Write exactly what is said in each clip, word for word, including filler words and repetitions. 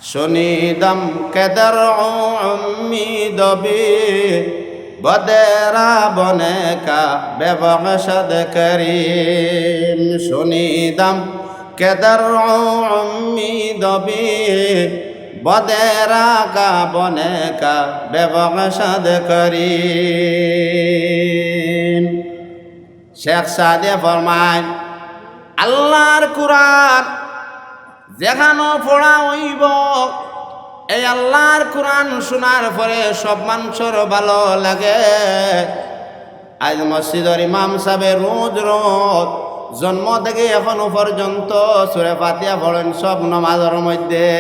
شنیدم که در او امید و بی، بدرا بنه که به مقصد کریم. شنیدم که در او امید و بی، بدرا که بنه که به مقصد کریم. শেখ সাদে ফরমায়, আল্লাহর কোরআন যেখানো পড়া অইবো, এই আল্লাহর কোরআন শুনার পরে সব মানষর ভালো লাগে। আইজ মসজিদর ইমাম সাবে রোজ রোজ জন্ম থাকি এখনো পর্যন্ত সূরা ফাতিহা পড়ইন সব নমাজর মধ্যে।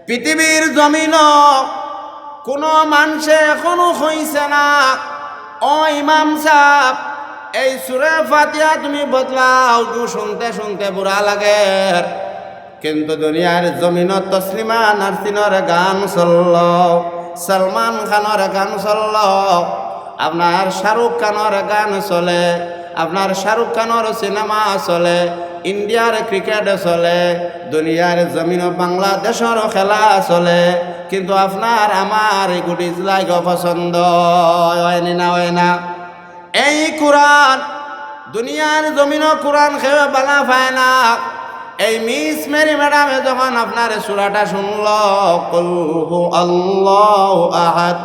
পৃথিবীর জমিনো কুনু মানষে এখনো কইছে না, "ও ইমাম সাব, এই সূরা ফাতিহা তুমি বদলাও।" গু শুনতে শুনতে বুরা লাগের। কিন্তু দুনিয়ার জমিনো তসলিমা নাসরিনর গান চললো, সালমান খানর গান চললো, আপনার শাহরুখ খানর গান চলে, আপনার শাহরুখ খানর সিনেমা চলে, ইন্ডিয়ার ক্রিকেট চলে, দুনিয়ার জমিনো বাংলাদেশর খেলা চলে, কিন্তু আপনার আমার ইগু dislike অপছন্দ অয়নি না, অয় না? এই কোরআন, দুনিয়ার জমিনো কোরআন কেউ বালা পায় না। এই মিস মেরি ম্যাডামে যখন আপনার সূরাটা শুনলো, "কুল হু আল্লাহু আহাদ,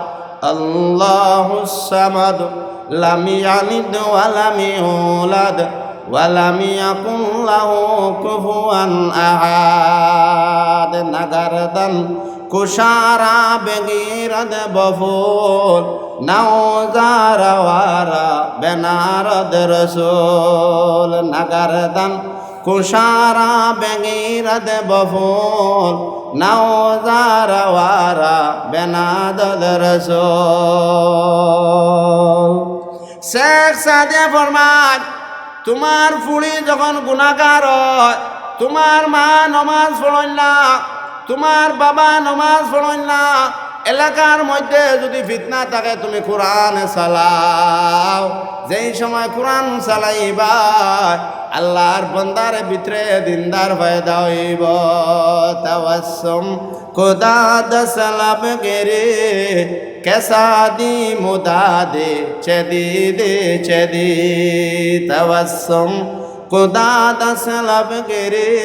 আল্লাহুস সামাদ, লাম ইয়ালিদ ওয়া লাম ইউলাদ, ওয়া লাম ইয়াকুল লাহু কুফুয়ান আহাদ।" নাগারদান কুশারা বেগিরদ বফুল, নাওজারা ওয়ারা বেনারদ রসুল। নাগারদান কুশারা বেগিরদ বফুল, নাওজারা ওয়ারা বেনারদ রসুল। শেখ সাদে ফরমায়, তুমার ফুড়ি যখন গুনাগার অয়, তুমার মা নমাজ পড়ইন না, তুমার বাবা নমাজ পড়ইন না, এলাকার মধ্যে যুদি ফিতনা থাকে, তুমি কোরআন চালাও। যেই সময় কোরআন চালাইবায়, আল্লাহর বন্দার ভিতরে দিনদার পয়দা অইবো। তাবাসসুম খুদা দসলব গিরি, কেসা দি মুদাদে চেদি দে চেদি। তাবাসসুম খুদা দসলব গিরি,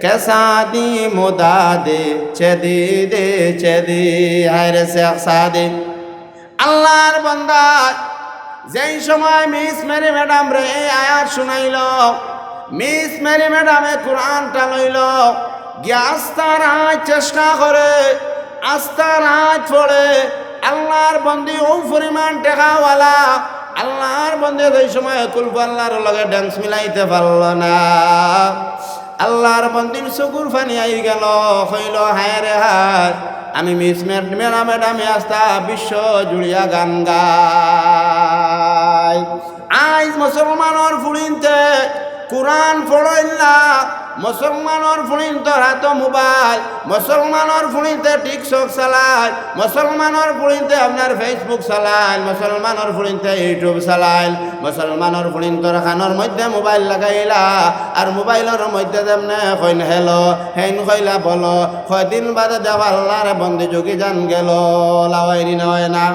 কেসা দি মুদাদে চেদি দে চেদি। হায় রে শেখ সাদে, আল্লাহর বন্দা, যেই সময় মিস মেরি ম্যাডামরে এই আয়াত শুনাইলো, মিস মেরি ম্যাডামে কোরআনটা লইলো, গিয়া আস্তা রাইত চেষ্টা করে, আস্তা রাইত পড়ে। আল্লাহর বন্দি অউ পরিমাণ টেকাওয়ালা, আল্লাহর বন্দি যেই সময় কুলহু আল্লাহর লগে dance মিলাইতে পারলো না, আল্লাহর বন্দির চকুর পানি আইগেলো, কইলো, "হায় রে হায়, আমি মিস ম্যাড-, ম্যাডাম, ম্যাডামে আস্তা বিশ্ব জুড়িয়া গান গায়।" আইজ মুসলমানর ফুড়িন্তে কোরআন পড়ইন না, মুসলমানর ফুড়িন্তর হাতো মোবাইল, মুসলমানর ফুড়িন্তে TikTok চালায়, মুসলমানর ফুড়িন্তে আপনার Facebook চালাইল, মুসলমানর ফুড়িন্তে YouTube চালাইল, মুসলমানর ফুড়িন্তর কানর মধ্যে মোবাইল লাগাইলা, আর মোবাইলর মধ্যে যেমনে কইন hello, হেইন কইলা বলো, কয়দিন বাদে দেখো আল্লাহর বন্দি যোগী জান গেলো। লাওয়াইনি না অয় না?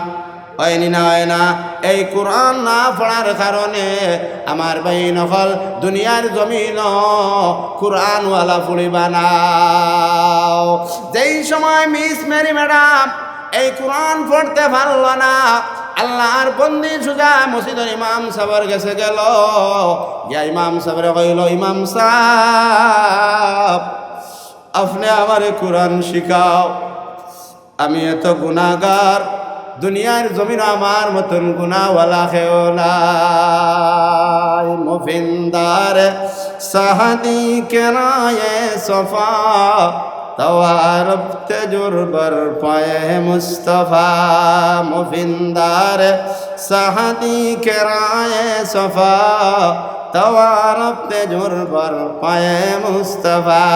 অয়নি না অয় না? এই কোরআন না পড়ার কারণে আমার ভাই নকল দুনিয়ার জমিনো কোরআনওয়ালা ফুড়ি বানাও। যেই সময় মিস মেরি ম্যাডাম এই কোরআন পড়তে পারলো না, আল্লাহর বন্দি সুজা মসজিদর ইমাম সাবর গেছে গেলো। গিয়া ইমাম সাবরে কইলো, "ইমাম সাব, আপনে আমারে কোরআন শিখাও, আমি এত গুনাগার, দুনিয়ার জমিনো আমার মতন গুনাওয়ালা কেউ নাই।" মুফিন্দার সাহাদি কেরায়ে সফা, তওয়ারফ তেজুর বর পায়ে মুস্তফা। মুফিন্দার সাহাদি কেরায়ে সফা, তওয়ারফ তেজুর বর পায়ে মুস্তফা।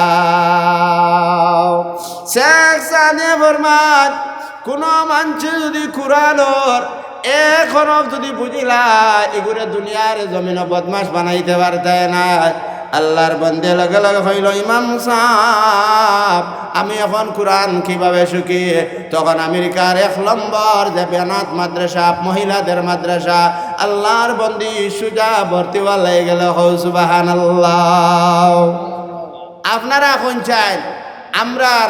শেখ সাদে ফরমায়, কুনু মানষে যুদি কোরআনর এক হরফ যুদি বুঝিলায়, ইগুরে দুনিয়ার জমিনো বদমাশ বানাইতে পারতায় নায়। আল্লাহর বন্দে লগে লগে কইল, "ইমাম সাব, আমি এখন কুরআন কিভাবে শিখি?" তখন আমেরিকার এক নম্বর যে বেনাত মাদ্রাসা, মহিলাদের মাদ্রাসা, আল্লাহর বন্দি সুজা ভর্তি অওয়া লাগি গেল। কও সুবহানাল্লাহ। আপনারা কইন চাইন, আমরার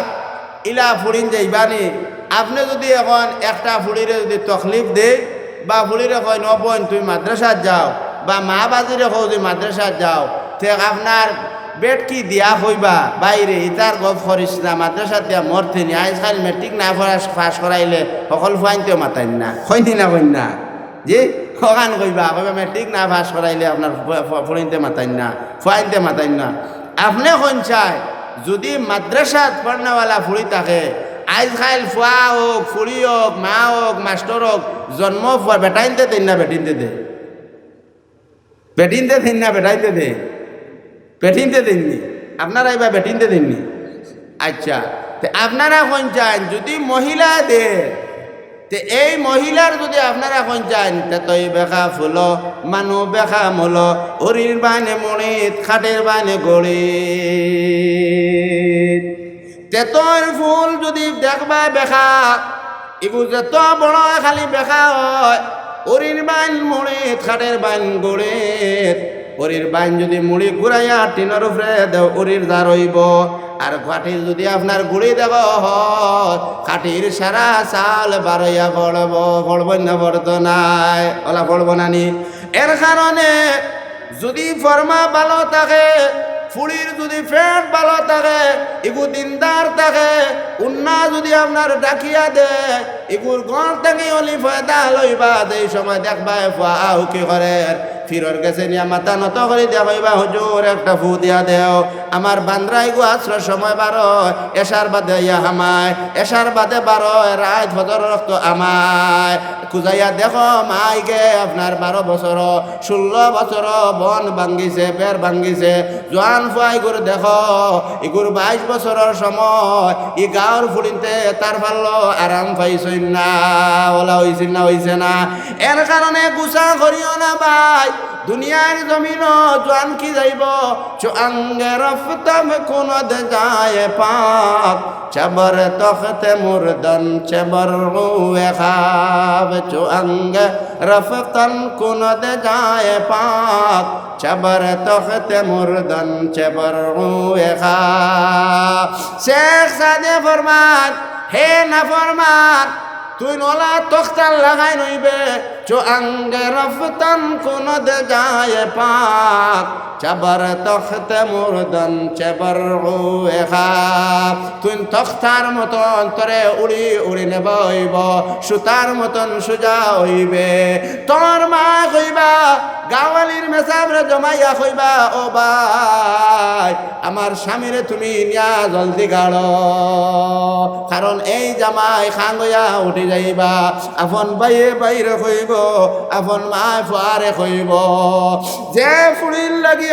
ইলা ফুড়িন যাইবানি? আপনে যুদি এখন একটা ফুড়িরে যুদি তকলিফ দেইন, বা ফুড়িরে কইন, "ও বইন, তুমি মাদ্রাসাত যাও," বা মা বাজিরে কও যে, "মাদ্রাসাত যাও," তে আপনার বেটকি দিয়া কইবা, "বাইরে, ইতার গফ করিস না, মাদ্রাসাত দিয়া মরতে নি, আইজকাইল মেট্রিক না পাস, পাস করাইলে হকল ফুয়াইন্তে মাতইন না।" কইন নি না, কইন না? জি, অখান কইবা, কইবা, "মেট্রিক না পাস করাইলে আপনার ফু-, ফু-, ফুড়িন্তে মাতইন না, ফুয়াইন্তে মাতইন না।" আপনে কইন চাইন, যুদি মাদ্রাসাত পড়নেওয়ালা ফুড়ি থাকে, আইজকাইল ফুয়া অউক, ফুড়ি অউক, মা অউক, মাস্টর অউক, জন্ম ফুয়া বেটাইন্তে দেইন না বেটিন্তে দেইন? বেটিন্তে দেইন না বেটাইন্তে দেইন? বেটিন্তে দেইন নি? আপনারা ইবা বেটিন্তে দেইন নি? আচ্ছা, তে আপনারা কইন চাইন, যুদি মহিলা দেয়, তে এই মহিলার যুদি আপনারা কইন চাইন, "তেতই বেখা ফুলো, মানু বেখা মুলো, উরির বাইনে মুড়িত, খাটির বাইনে গড়িত।" তেতর ফুল যুদি দেখবায় বেখা, ইগু যেত বড় অয় খালি বেখা অয়, উরির বাইন মুড়িত, খাটির বাইন গড়িত। উরির বাইন যুদি মুড়ি ঘুরাইয়া টিনর উপরে দেও, উরির জার অইবো। আর খাটির যুদি আপনার গুড়ি দেওয়া অয়, খাটির সারা চাল বারইয়া পড়বো, পড়বো না পড়তো নায়, অলা পড়বো না নি? এর কারণে যুদি ফর্মা ভালো থাকে, ফুড়ির যুদি পেট ভালো থাকে, ইগু দিনদার থাকে, উন্না যুদি আপনার ডাকিয়া দেয়, ইগুর ঘর থাকি অলি পয়দা লইবা, যেই সময় দেখবায় ফুয়া আউ কি করের, ফিরর গেছে নিয়া মাথা নত করি দিয়া কইবা, "হুজুর, একটা ফু দিয়া দেও।" আমার বান্দ্রা ইগু আছরর সময় বারয়, এশার বাদে আইয়া হামায়, এশার বাদে বারয়, রাইত ফজরর অক্ত হামায়। খুজাইয়া দেখো, মা ইগে আপনার বারো বছর, ষোলো বছর, বন ভাঙ্গিছে, বেড় ভাঙ্গিছে, জোয়ান ফুয়া ইগুর দেখো, ইগুর বাইশ বছরর সময়, ই গাউর ফুড়িন্তে তার পাল্লো আরাম পাইছইন না, অলা অইছে না, অইছে না? এর কারণে গুসা করিও না ভাই, দুনিয়ার জমিনো জোয়ান কি যাইবো, چو انگ رفتم کند جای پاک، چه بر تخت مردن، چه بر روی خواب. چو انگ رفتن کند جای پاک، چه بر تخت مردن، چه بر روی خواب. শেখ সাদে ফরমান, হে নাফরমান, তুইন অলা তখতার লাখান অইবে, چو انگ رفتن کند جای پاک، چه بر تخت مردن، چه بر روی خواب. তুইন তখতার মতন তোরে উড়ি উড়ি নেবা অইবো, সুতার মতন সুজা অইবে। তোর মা কইবা, গাওয়ালির মেসাবরে জমাইয়া কইবা, "ও ভাই, আমার স্বামীরে তুমি নিয়া জলদি গাড়ো, কারণ এই জামাই খাঙ্গইয়া উঠি যাইবা।" আপন ভাইয়ে ভাইরে কইবো, আপন মায় ফুয়ারে কইবো। যে ফুড়ির লাগিয়া,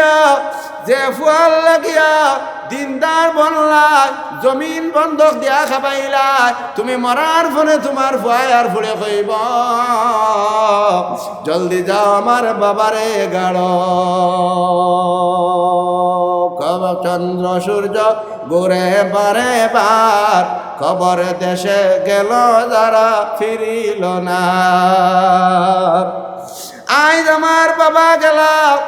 যে ফুয়ার লাগিয়া দিনদার বনলায়, জমিন বন্ধক দিয়া খাবাইলায়, তুমি মরার পরে তুমার ফুয়ায় আর ফুড়ে কইবো, "জলদি যাও আমার বাবারে গাড়ো।" কব চন্দ্র সূর্য ঘুরে বারে বার, কবর দেশে গেল যারা ফিরিল না। আইজ আমার বাবা গেলা,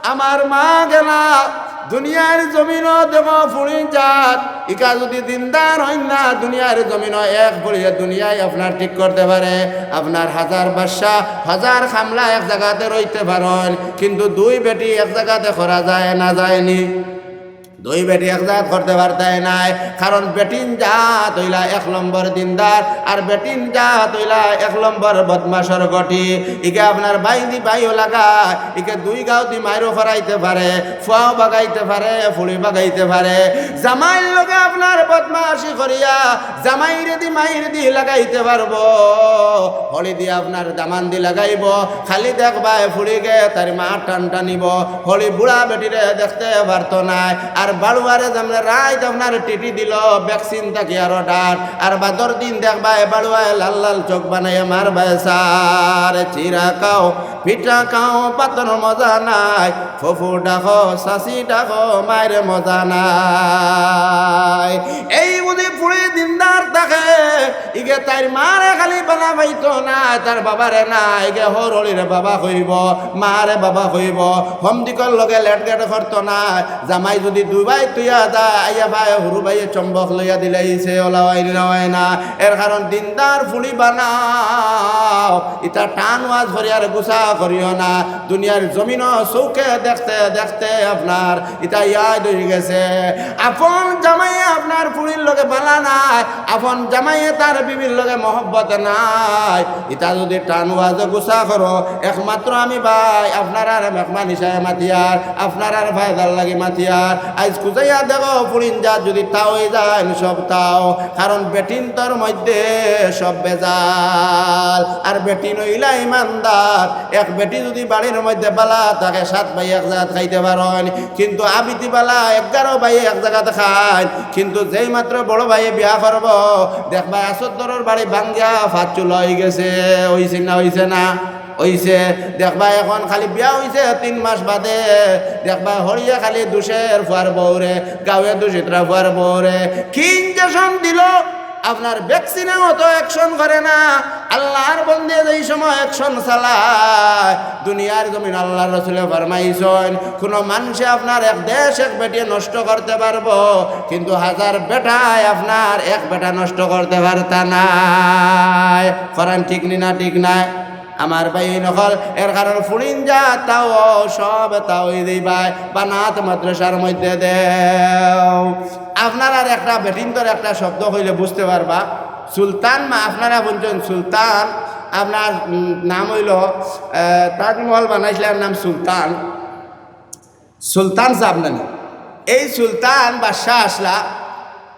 আমার মা গেলা, দুনিয়ার জমিনো দেখো ফুড়ি জাত, ইকা যুদি দিনদার অইন না, দুনিয়ার জমিনো এক ফুড়িয়ে দুনিয়ায় আপনার ঠিক করতে পারে, আপনার হাজার বাদশা, হাজার কামলা এক জাগাতে রইতে পারইন, কিন্তু দুই বেটি এক জাগাতে করা যায় না, যায়নি? দুই বেটি এক জাত করতে পারতায় নায়, কারণ বেটিন জাত অইলা এক নম্বর দিনদার, আর বেটিন জাত অইলা এক নম্বর বদমাশর গটি। ইগে আপনার বাইদি বাইও লাগা, ইগে দুই গাউদি মাইরও করাইতে পারে, ফুয়াও বাগাইতে পারে, ফুড়ি বাগাইতে পারে। জামাইর লগে আপনার বদমাশি করিয়া জামাইরে দি মাইর দি লাগাইতে পারবো, হলি দি আপনার দামান্দি লাগাইবো, খালি দেখবায় ফুড়িগে তার মা টান টানিবো, হলি বুড়া বেটিরে দেখতে পারতো নায়। আর বাড়ুয়ারে যেমনে রাইত আপনার টিটি দিল, ভ্যাকসিন থাকি আরো ডার, আর বাদর দিন দেখবায় বাড়ুয়ায় লাল লাল চোখ বানাইয়া মারবায় সার, চিরা খাও পিঠা খাও, ভাতর মজা নাই, ফুফু ডাকো, চাচি ডাকো, মায়ের মজা নাই। এই বুঝি ফুড়ি দিনদার থাকে, ইগে তাইর মারে খালি বালা পাইতো না, তার বাবারে না, ইগে হরলির বাবা কইবো, মারে বাবা কইবো, হমদিকর লগে লেটগেট করতো না। জামাই যদি দুবাই তুইয়া যায়, আইয়া ভাই হুরু ভাইয়ে চম্বক লইয়া দিলাইছে, ওলা অয় না, অয় না। এর কারণ দিনদার ফুড়ি বানাও, ইতা টান ওয়াজ করি আর গুসা করিও না। দুনিয়ার জমিনও চউখে দেখতে দেখতে আপনার ইতা ইয়াদ অই গেছে। আপন জামাইয়ে আপনার ফুড়ির লগে বালা নায়, আপন জামাইয়ে তার বিবির লগে মহব্বত নাই। ইতা যদি টান ওয়াজে গুসা করো, একমাত্র আমি ভাই আপনারার মেহমান হিসাবে মাতিয়ার, আপনারার ফায়দার লাগি মাতিয়ার। আইজ খুজাইয়া দেখো, ফুড়িন যা যদি তাও অই যায়, সব তাও। কারণ বেটিন্তর মধ্যে সব বেজাল। আর বেটিন অইলা ইমানদার। এক বেটি যদি বাড়ির মধ্যে বালা থাকে, সাত ভাই এক জাগাত খাইতে পারইন, কিন্তু আবিতি বালা এগারো ভাই এক জাগাত খাইন। কিন্তু যেই মাত্র বড় ভাইয়ে বিয়া করবো, দেখবা আসর দরর বাড়ি ভাঙ্গিয়া ফাঁচুলা অই গেছে। অইছে না, অইছে না? অইছে। দেখবা এখন খালি বিয়া অইছে তিন মাস বাদে, দেখবা হরিয়ে খালি দুষের ফুয়ার বউরে, গাউয়ে দুষিতরা ফুয়ার বউরে। কি ইঞ্জেকশন দিল, আপনার ভ্যাকসিনে অত অ্যাকশন করে না। আল্লাহর বন্দে যেই সময় অ্যাকশন চালায়, দুনিয়ার জমিন আল্লাহর রসুলে ফরমাইছইন, কোনো মানষে আপনার এক দেশ এক বেটিয়ে নষ্ট করতে পারবো, কিন্তু হাজার বেটায় আপনার এক বেটা নষ্ট করতে পারতা নায়। ফরান ঠিক নি না, ঠিক নায়? আমার ভাই অকল, এর কারণ ফুড়িন যা তাও সব তাও অই দিবায়, বানাত মাদ্রাসার মধ্যে দেও। আপনারার একটা বেটিন্তর একটা শব্দ কইলে বুঝতে পারবা। সুলতান মা, আপনারা বুঝছেন সুলতান, আপনার, উম, নাম অইলো, আহ, তাজমহল বানাইছলা, এর নাম সুলতান, সুলতান সাব নানি। এই সুলতান বাদশা আছলা,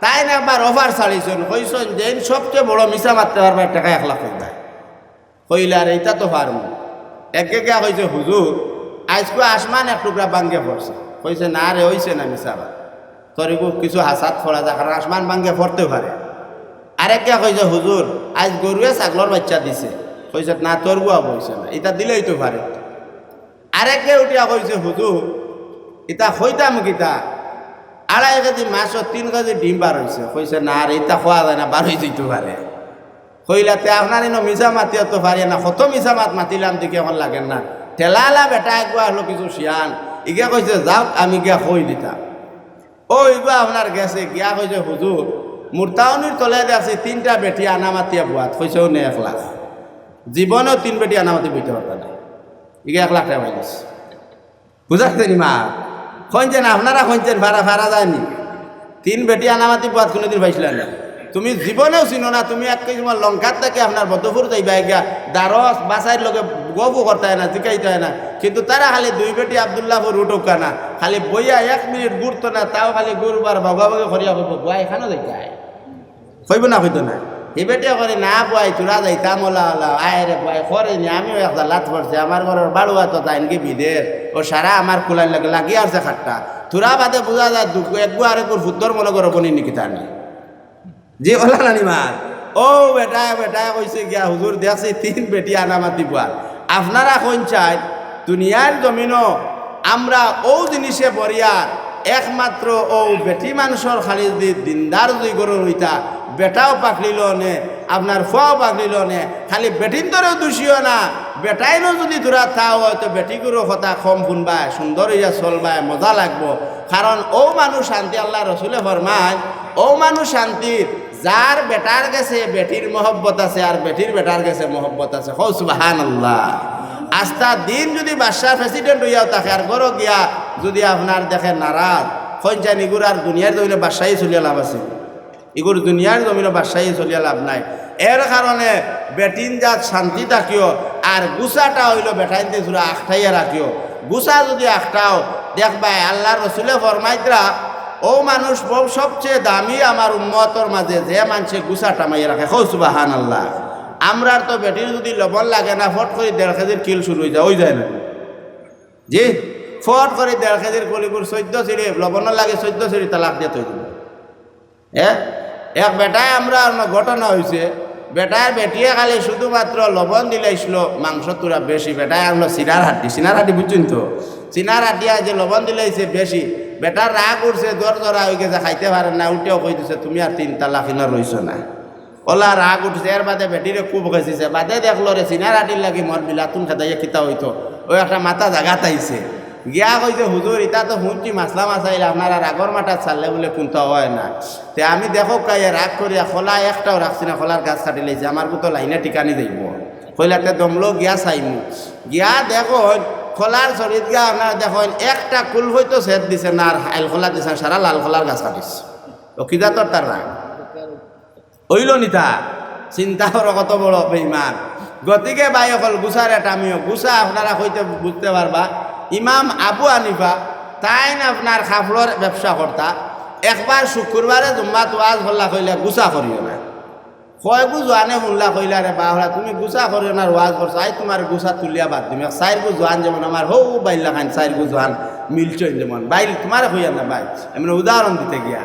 তাইন একবার অফার ছাড়িছইন, কইছইন যেইন সবচেয়ে বড় মিছা মাততে পারবা, টেকা এক লাখ কইবায়। কইলা, "আরে, ইতা তো পারমু।" একে গিয়া কইছে, "হুজুর, আইজকু আসমান এক টুকরা ভাঙ্গিয়া পড়ছে।" কইছে, "না রে, অইছে না মিছা মাত। তোর ইগু কিছু হাছাত পড়া যায়, কারণ আসমান ভাঙ্গিয়া পড়তেও পারে।" আরেক গিয়া কইছে, "হুজুর, আইজ গরুয়ে ছাগলর বাইচ্চা দিছে।" কইছে, "না, তোর গুয়া বইছে না, ইতা দিলেই তো পারে।" আরেকে উঠিয়া কইছে, "হুজুর, ইতা কইতাম কিতা? আড়াই কেজি মাংস, তিন কেজি ডিম বার অইছে।" কইছে, "না রে, ইতা কওয়া যায় না, বার অই যাইতো পারে।" কইলা, "তে আপনার ইনো মিছা মাতিয়া তো পারি না, কত মিছা মাত মাতিলাম দেখি এখন লাগের না।" ঠেলাআলা বেটা এগুয়া অইলো কিছু শিয়ান, ইগে কইছে, "যাউক, আমি গিয়া কই দিতাম।" অউ ইগুয়া আপনার গেছে গিয়া কইছে, "হুজুর, মুরতাউনির তলে দেখছি তিনটা বেটি আনামাতিয়া বওয়াত।" কইছে, "অউ নে এক লাখ।" জীবনেও তিন বেটি আনামাতি বইতে পারতা না। ইগে এক লাখ টেকা পাইলিছে। বুঝাইছে নি মা? কইনছেন, আপনারা কইনছেন, পারা, পারা যায়নি। তিন বেটি আনামাতি বওয়াত কুনুদিন পাইছিলা না। তুমি জীবনেও চিনো না, তুমি এক কিসিমর লঙ্কাত থাকি আপনার বদরপুর যাইবায় গিয়া, দারস, বাসাইর লগে গফও করতায় না, জিকাইতায় না। কিন্তু তারা খালি দুই বেটি আব্দুল্লাহপুর উঠউক্কা না, খালি বইয়া এক মিনিট ঘুরতো না, তাও খালি ঘুরবার ভাগাভাগি করিয়া কইবো, "বুয়া, ইখানো যাইতায়।" কইবো না, কইতো না? হি বেটিয়ে কয়, "না বুয়াই, থুড়া যাইতাম, ওলা ওলা, আয় রে বুয়াই, করেনি, আমিও এক জালাত পড়ছি, আমার ঘরর বাড়ুয়া তো তাইনগি বিদেশ, অউ সারা আমার কুলাইন লাগি, লাগি আছে খাট্টা। থুড়া বাদে বুঝা যায়, দুগু, এগু আরেগুর ফুত্তর মনো করো বনি নিকি তানি।" জি, ওলা নানি মা। অউ বেটায়, বেটায় কইছে গিয়া, "হুজুর, দেখছি তিন বেটি আনামাতি বওয়াত।" আপনারা কইন চাই, দুনিয়ার জমিনো আমরা অউ জিনিসে বরিয়ার, একমাত্র অউ বেটি মানষর খালি যদি দিনদার যদি ঘরর অইতা, বেটাও পাকড়িলো নে, আপনার ফুয়াও পাকড়িলো নে, খালি বেটিন্তরেও দুষিও না, বেটাইনও যদি থুড়া থাও অয় তো বেটিগুরও কথা কম হুনবায়, সুন্দর অইয়া চলবায়, মজা লাগবো। কারণ অউ মানুষ শান্তি, আল্লার রসুলে ফরমাইন, অউ মানুষ শান্তি যার বেটার গেছে বেটির মহব্বত আছে আর বেটির বেটার গেছে মহব্বত আছে। কও সুবহানাল্লাহ। আস্তা দিন যদি বাদশা প্রেসিডেন্ট অইয়াও থাকে আর ঘরো গিয়া যদি আপনার দেখে নারাজ, কইন চাইন ইগুর আর দুনিয়ার জমিনো বাদশাই চলিয়া লাভ আছে? ইগুর দুনিয়ার জমিনো বাদশাই চলিয়া লাভ নাই। এর কারণে বেটিন জাত শান্তি থাকিও, আর গুছাটা অইলো বেটাইন্তে থুড়া আখটাইয়া রাখিও। গুছা যদি আখটাও, দেখবায় আল্লার রসুলে ফরমাইতরা, অউ মানুষ বউ সবচেয়ে দামি আমার উম্মতর মাঝে যে মানষে গুছাটা মাইয়া রাখে। কও সুবহানাল্লাহ। আমরার তো বেটির যদি লবণ লাগে না, ফট করি দেড় কেজির কিল শুরু অই যায়, অই যায় না? জি, ফট করি দেড় কেজির কিল, ইগুর চৈদ্দ সিঁড়ি, লবণর লাগি চৈদ্দ সিঁড়ি তালাক দিয়া থই দিবো। এ, এক বেটায় আমরার অনো ঘটনা অইছে, বেটার বেটিয়ে খালি শুধুমাত্র লবণ দিলাইছিল, মাংস থুড়া বেশি। বেটায় আনলো সিনার হাড্ডি, সিনার হাড্ডি বুঝছইন তো, সিনার হাড্ডি আইছে, লবণ দিলাইছে বেশি। বেটার রাগ উঠছে, জ্বর জ্বরা অইগেছে, খাইতে পারে না, উঠিয়াউ কই দিছে, "তুমি আর তিন তালাক ইনো রইছো না।" অলা রাগ উঠছে, এর বাদে বেটিরে খুব খেছিছে। বাদে দেখলো রে, সিনার হাড্ডির লাগি মোর বিলাতুন খেদাইয়া কিতা অইতো, অউ একটা মাথা জাগাত আইছে। গিয়া কইছে, "হুজুর, ইতা তো হুনছি মাসলা মাসাইল, আপনারা রাগর মাথাত ছাড়লে বুলে কুন্তা অয় না। তে আমি দেখউক্কা, ইয়া রাগ করিয়া খলা একটাও রাখছি না, খলার গাছ কাটিলাইছি, আমারগু তো লাইনে টিকানি যাইবো।" কইলা, "তে দমলো গিয়া চাইমু।" গিয়া দেখইন, খলার চরিত গিয়া আপনারা দেখইন, একটা কুলফই তো ছেদ দিছে না, আর আইল খলা দিছে না, সারা লাল খলার গাছ কাটিছে। তো কি জাতর তার রাগ? অইলো নি তা? চিন্তা করো কত বড় বেইমান। গতিকে ভাই অকল, গুছারে টামিও, গুছা আপনারা কইতে বুঝতে পারবা। ইমাম আবু হানিফা, তাইন আপনার কাপড়র ব্যবসা করতা, একবার শুক্রবারে জুম্মাত ওয়াজ করলা, কইলা, "গুছা করিও না।" কয়গু জোয়ানে হুনলা, কইলা, "রে বাহরা, তুমি গুছা করিও না, ওয়াজ করছো, আইজ তুমার গুছা তুলিয়া বাদ দিমু।" এক চাইরগু জোয়ান যেমন আমার হউ বাইল্লা খান, চাইরগু জোয়ান মিলছইন যেমন, বাইল তুমারে কইয়ার না ভাই, এমনে উদাহরণ দিতে গিয়া।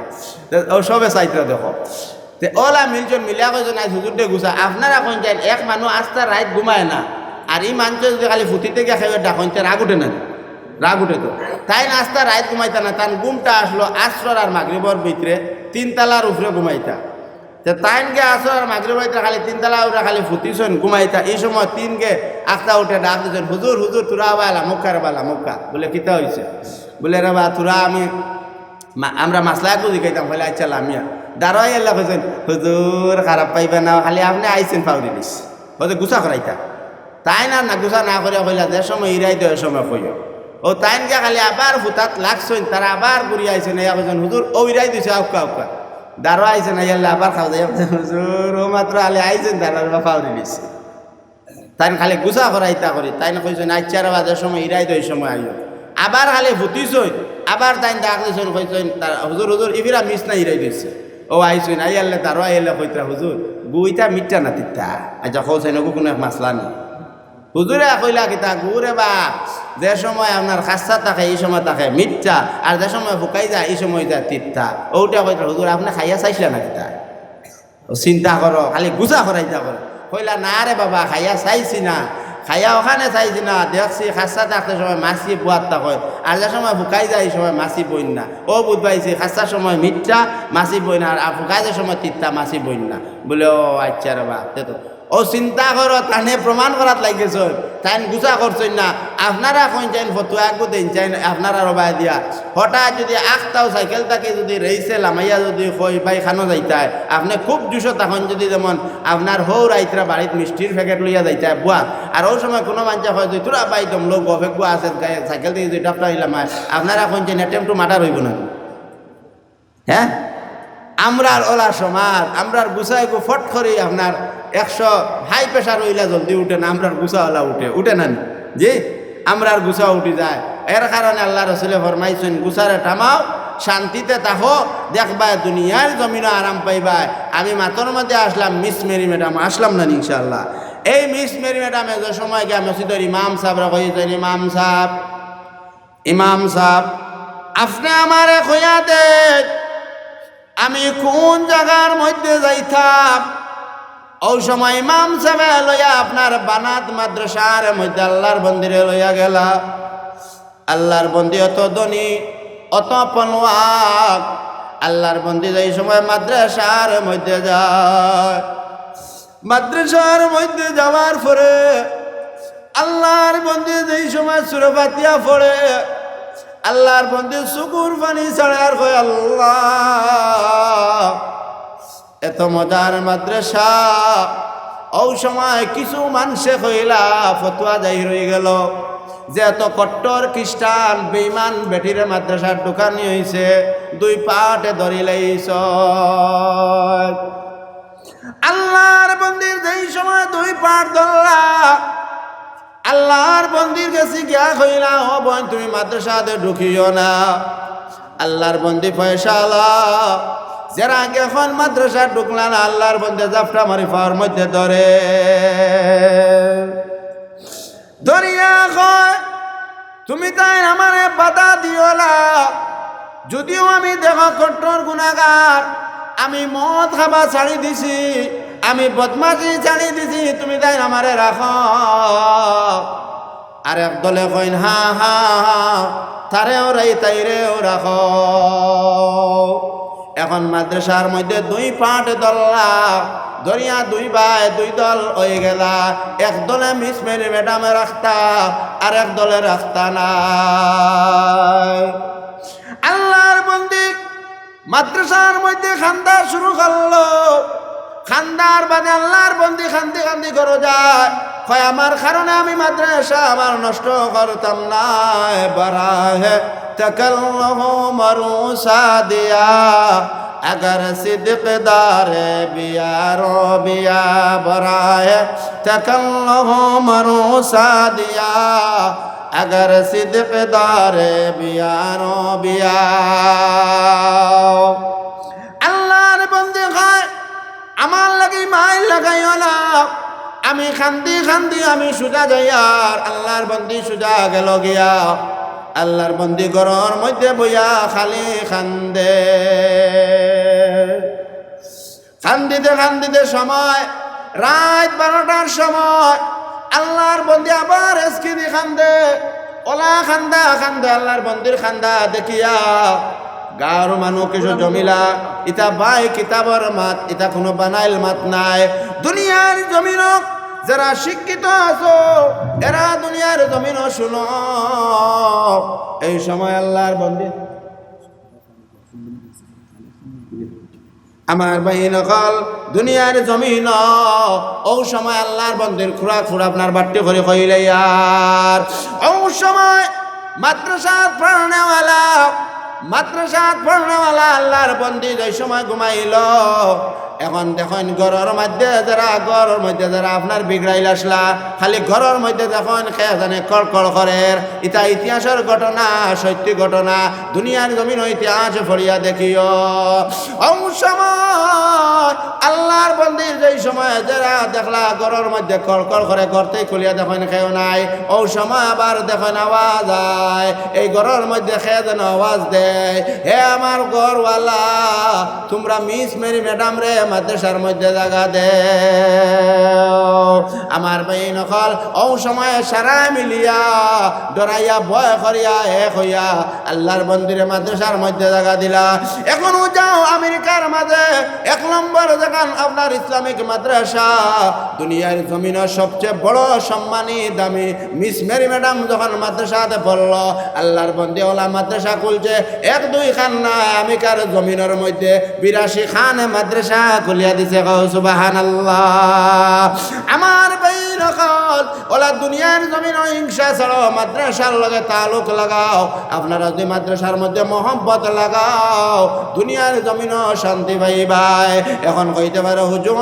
তে অউ সবে চাইত্রা দেখো। তে অলা মিলছইন, মিলিয়া কইছইন, "আইজ হুজুররে গুছা।" আপনারা কইন চাইন, এক মানুষ আস্তা রাইত ঘুমায় না, আর ই মানষে যুদি খালি ফুতিতে গিয়া কেউরে ডাকইন, তে রাগ উঠে না? রাগ উঠে তো। তাইন আস্তা রাইত ঘুমাইতা না, তান ঘুমটা আসলো আসর আর মাগরিবর ভিতরে, তিন তালার উপরে ঘুমাইতা। তে তাইন গিয়া আসর আর মাগরিবর ভিতরে খালি তিন তালার উপরে খালি ফুতিছইন ঘুমাইতা, ই সময় তিনগে আস্তা উঠে ডাক দিছইন, "হুজুর, হুজুর, থুড়া বালা মুক্কা রে বালা মুক্কা।" বুলে, "কিতা অইছে?" বুলে, "রে বা, থুড়া আমি মা-, আমরা মাসলা একগু জিকাইতাম।" কইলা, "আইচ্ছা, লামিয়া।" দারোয়ান আইয়া কইছইন, "হুজুর, খারাপ পাইবা না, খালি আপনে আইছইন পাউরি দিছি।" কইছে, "গুছা করাইতা।" তাইন আর না গুছা না করিয়া কইলা, "যে সময় ইরাই দেয়, ওই সময় কইও।" অউ তাইন গিয়া খালি আবার ফুতাত লাগছইন, তারা আবার ঘুরিয়া আইছইন, আইয়া কইছইন, "হুজুর, অউ ইরাই দিছে, আউক্কা, আউক্কা।" দারোয়ান আইছইন, আইয়া আবার খাওয়া যায়, "হুজুর, অউ মাত্র খালি আইছইন, দারোয়ান বা পাউরি দিছি।" তাইন খালি গুছা করাইতা করি। তাইন কইছইন, "আইচ্ছা রে বা, যে সময় ইরাই দেয়, ওই সময় আইও।" আবার খালি ফুতিছইন, আবার তাইন ডাক দিছইন, কইছইন, তা-, "হুজুর, হুজুর, ইফিরা মিস না, ইরাই দিছে।" অউ আইছইন, আইয়ারলে দারোয়ান আইলে কইত্রা, "হুজুর, গু ইতা মিঠা না তিতা?" আইচ্ছা, কও চাইন, অগু কুনু এক মাসলা নি? হুজুরে কইলা কিতা, "গু রে বা, যে সময় আপনার খাসা থাকে, ই সময় থাকে মিঠা, আর যে সময় ফুকাই যায়, ই সময় যায় তিতা।" অউটা কইত্রা, "হুজুর, আপনে খাইয়া চাইছলা না কিতা?" অউ চিন্তা করো, খালি গুছা করাইতা করে। কইলা, "না রে বাবা, খাইয়া চাইছি না, খাইয়া অখানে চাইছি না, দেখছি খাসা থাকতে সময় মাছি বুয়াত থাকে, আর যে সময় ফুকাই যায়, ই সময় মাছি বইন না। অউ বুঝ পাইছি, খাসার সময় মিঠা, মাছি বইন, আর, আর ফুকাই যায় সময় তিতা, মাছি বইন না।" বুলে, "ও আইচ্ছা রে বা, তে তো।" অউ চিন্তা করো, তানে প্রমাণ করাত লাগিছইন। তাইন গুছা করছইন না, আপনারা কইন চাইন ফতুয়া একগু দেইন চাইন, আপনারা রবায় দিয়া। হঠাৎ যুদি আখতাও সাইকেল থাকি যুদি রেইসে লামাইয়া যুদি কই, "ভাই, খানো যাইতায়?" আপনে খুব জুশো থাকইন যুদি, যেমন আপনার হউ রাইতরা বাড়িত মিষ্টির প্যাকেট লইয়া যাইতায় বুয়া, আর অউ সময় কুনু মানষে কয় যে, "থুড়া ভাই দমলো গফ একগু আছে, সাইকেল থাকি যুদি ডাফটা লামায়", আপনারা কইন চাইন, "Attempt to murder অইবো না?" হ্যাঁ, আমরার অলা সমাজ, আমরার গুছা এগু ফট করি আপনার একশো হাই প্রেশার অইলা জলদি উঠে না, আমরার গুছা অলা উঠে, উঠে না নি? জি, আমরার গুছা উঠি যায়। এর কারণে আল্লার রসুলে ফরমাইছইন, "গুছারে থামাও, শান্তিতে থাকো, দেখবায় দুনিয়ার জমিনো আরাম পাইবায়।" আমি মাতর মধ্যে আসলাম, মিস মেরি ম্যাডাম, আসলাম না নি ইনশাআল্লাহ? এই মিস মেরি ম্যাডামে যে সময় গিয়া মসজিদর ইমাম সাবরে কইছইন, "ইমাম সাব, ইমাম সাব, আপনে আমারে কইয়া দেইন, আমি কুন জাগার মধ্যে যাইতাম?" অউ সময় ইমাম সাবে লইয়া আপনার বানাত মাদ্রাসার মধ্যে আল্লার বন্দিরে লইয়া গেলা। আল্লার বন্দি অত ধনী, অত পলওয়াক, আল্লার বন্দি যেই সময় মাদ্রাসার মধ্যে যায়, মাদ্রাসার মধ্যে যাওয়ার পরে আল্লার বন্দি যেই সময় সুরা ফাতিহা পড়ে, আল্লার বন্দি চকুর পানি ছাড়ে আর কয়, "আল্লাহ, এত মজার মাদ্রাসা।" অউ সময় কিছু মানষে কইলা, ফতুয়া জাহির অইগেলো যে এত কট্টর খ্রিস্টান বেইমান বেটিরে মাদ্রাসাত ঢুকানি অইছে, দুই পাটে ধরিলাইছইন। আল্লার বন্দির যেই সময় দুই পাট ধরলা, আল্লার বন্দির গেছে গিয়া কইলা, "ও বইন, তুমি মাদ্রাসাত ঢুকিও না।" আল্লার বন্দি পয়সাআলা, যেরা আগে অখন মাদ্রাসাত ঢুকলা না, আল্লার বন্দি জাপটা মারি পাওর মধ্যে ধরে। ধরিয়া কয়, "তুমি তাইন আমারে বাধা দিও না, যুদিও আমি দেখো কট্টর গুনাগার, আমি মদ খাবা ছাড়ি দিছি, আমি বদমাশি ছাড়ি দিছি, তুমি তাইন আমারে রাখো। আর এক দলে কইন, হা, হা, হা, তারেও রাই, তাইরেও রাখো। এখন মাদ্রাসার মধ্যে দুই পার্ট দললা, দরিয়া দুই ভাই দুই দল অই গেলা। এক দলে মিস মেরি ম্যাডামে রাখতা, আর এক দলে রাখতা না। আল্লাহর বন্দি মাদ্রাসার মধ্যে কান্দা শুরু করলো। কান্দার বাদে আল্লাহর বন্দি কান্দি কান্দি ঘরো যায়। কয়, আমার কারণে আমি মাদ্রাসা আমার নষ্ট করতাম নায়। براہِ تکلّف مروسا دیا، اگر صدق دارے بیارو بیا۔ براہِ تکلّف مروسا دیا، اگر صدق دارے بیارو بیا۔ আল্লাহর বন্দি কয়, আমার লাগি মাইল লাগাইও না। আমি কান্দি কান্দি আমি সুজা যাইয়ার, আল্লাহর বন্দি সুজা গেল গিয়া। আল্লাহর বন্দি ঘরর মধ্যে বইয়া খালি কান্দে। কান্দিতে কান্দিতে সময় রাইত বারোটার সময় আল্লাহর বন্দি আবার এসকিদি কান্দে। অলা কান্দা কান্দে, আল্লাহর বন্দির কান্দা দেখিয়া গাঁওর মানুষ কিছু জমিলা। ইতা বাই কিতাবর মাত, ইতা কুনু বানাইল মাত নায়। দুনিয়ার জমিনো যারা শিক্ষিত আছো, এরা দুনিয়ার জমিনো শুনো। এই সময় আল্লাহর বন্দি আমার ভাই অকল, দুনিয়ার জমিনো অউ সময় আল্লাহর বন্দির খুড়া খুড়া আপনার বাট্টি করি কইলে ইয়ার। অউ সময় মাদ্রাসাত পড়নেওয়ালা, মাদ্রাসাত পড়নেওয়ালা আল্লাহর বন্দি যেই সময় ঘুমাইল, এখন দেখইন ঘরর মধ্যে যারা, ঘরর মধ্যে যারা আপনার বিগড়াইল আসলা, খালি ঘরর মধ্যে দেখইন কে জানে কড়কড় করের। ইতা ইতিহাসর ঘটনা, সত্যি ঘটনা, দুনিয়ার জমিনো ইতিহাস পড়িয়া দেখিও। অউ সময় আল্লাহর বন্দির যেই সময় যারা দেখলা ঘরর মধ্যে কড়কড় করে, ঘরতেই খুলিয়া দেখইন কেউ নাই, অউ সময় আবার দেখইন আওয়াজ আয়, এই ঘরর মধ্যে কে যেন আওয়াজ দেয়, হে আমার ঘরওয়ালা, তুমরা মিস মেরি ম্যাডামরে মাদ্রাসার মধ্যে জাগা দেও। আমার ভাই অকল, অউ সময় সারায় মিলিয়া, ডরাইয়া, ভয় করিয়া, এক অইয়া, আল্লাহর বন্দিরে মাদ্রাসার মধ্যে জাগা দিলা। এখনো যাও আমেরিকার মাঝে এক নম্বর যেখান আপনার ইসলামিক মাদ্রাসা, দুনিয়ার জমিনো সবচেয়ে বড় সম্মানী দামি মিস মেরি ম্যাডাম যখন মাদ্রাসাতে পড়লো, আল্লাহর বন্দি অলা মাদ্রাসা খুলছে, এক দুই খান নায়, আমেরিকার জমিনর মধ্যে বিরাশি খান মাদ্রাসা খুলিয়া দিছে। কও সুবহানাল্লাহ। আমার ভাই অকল, অলা দুনিয়ার জমিনো হিংসা ছাড়ো, মাদ্রাসার লগে তাল্লুক লাগাও। আপনারা যদি মাদ্রাসার মধ্যে মহব্বত লাগাও, দুনিয়ার জমিনো শান্তি পাইবায়। এখন কইতে পারো, হুজুর,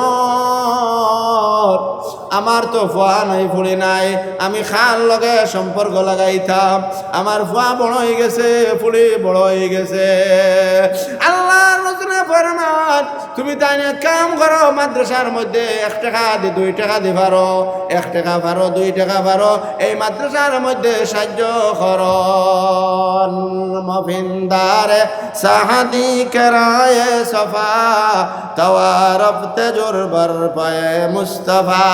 আমার তো ফুয়া নাই, ফুড়ি নাই, আমি কার লগে সম্পর্ক লাগাইতাম? আমার ফুয়া বড় অই গেছে, ফুড়ি বড় অই গেছে। আল্লাহর রসুলে ফরমান, তুমি তাইন এক কাম করো, মাদ্রাসার মধ্যে এক টেকা দি, দুই টেকা দি পারো, এক টেকা পারো, দুই টেকা পারো, এই মাদ্রাসার মধ্যে সাহায্য করো। مفندار سعدی کرایِ صفا، توارفت جور بر پای مصطفی۔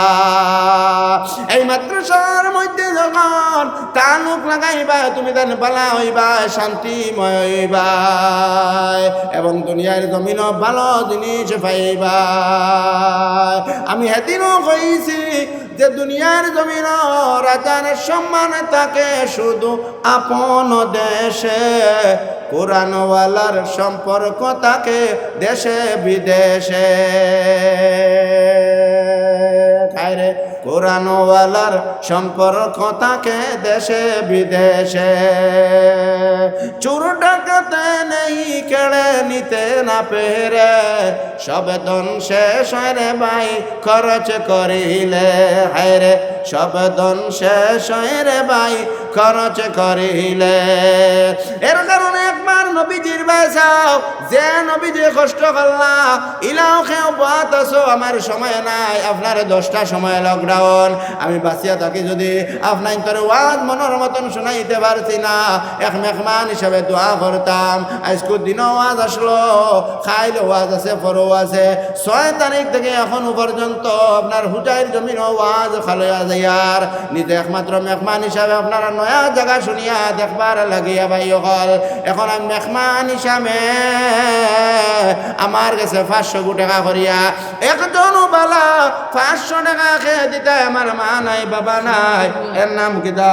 এই মাদ্রাসার মধ্যে যখন তাল্লুক লাগাইবায়, তুমি তাইন ভালা অইবায়, শান্তিময় অইবায়, এবং দুনিয়ার জমিনো ভালো জিনিস পাইবায়। আমি হেদিনও কইছি যে দুনিয়ার জমিনো রাজার সম্মান থাকে শুধু আপন দেশে, কোরআনওয়ালার সম্পর্ক থাকে দেশে বিদেশে। হায়রে, কোরআনওয়ালার সম্পর্ক থাকে দেশে বিদেশে। চুর ডাকাতে নেই কেড়ে নিতে না পেরে, সব ধন শেষ হয় রে ভাই খরচ করিলে। হায়রে, সব ধন শেষ হয় রে ভাই খরচ করিলে। এর কারণে একবার নবীজির বায় চাও, যে নবীজি কষ্ট করলা, ইলাও কেউ বওয়াত আছো, আমার সময় নাই, আপনারে দশটা সময় লকডাউন, আমি বাঁচিয়া থাকি যদি আপনাইন্তরে ওয়াজ মনর মতন শুনাইতে পারছি না, এক মেহমান হিসাবে দোয়া করতাম। আইজকুর দিনও ওয়াজ আসলো, কাইল ওয়াজ আছে, পরও আছে, ছয় তারিখ থেকে এখনো পর্যন্ত আপনার হুজাইর জমিনও ওয়াজ খালইয়া যাইয়ার। নিজে একমাত্র মেহমান হিসাবে আপনারা নয়া জাগা শুনিয়া দেখবার লাগিয়া ভাই অকল। এখন আমি মেহমান হিসাবে আমার গেছে পাঁচশো গু টেকা করিয়া একজনও বালা পাঁচশো টেকা খেয়ে দিতে আমার মা নাই, বাবা নাই, এর নাম কিতা?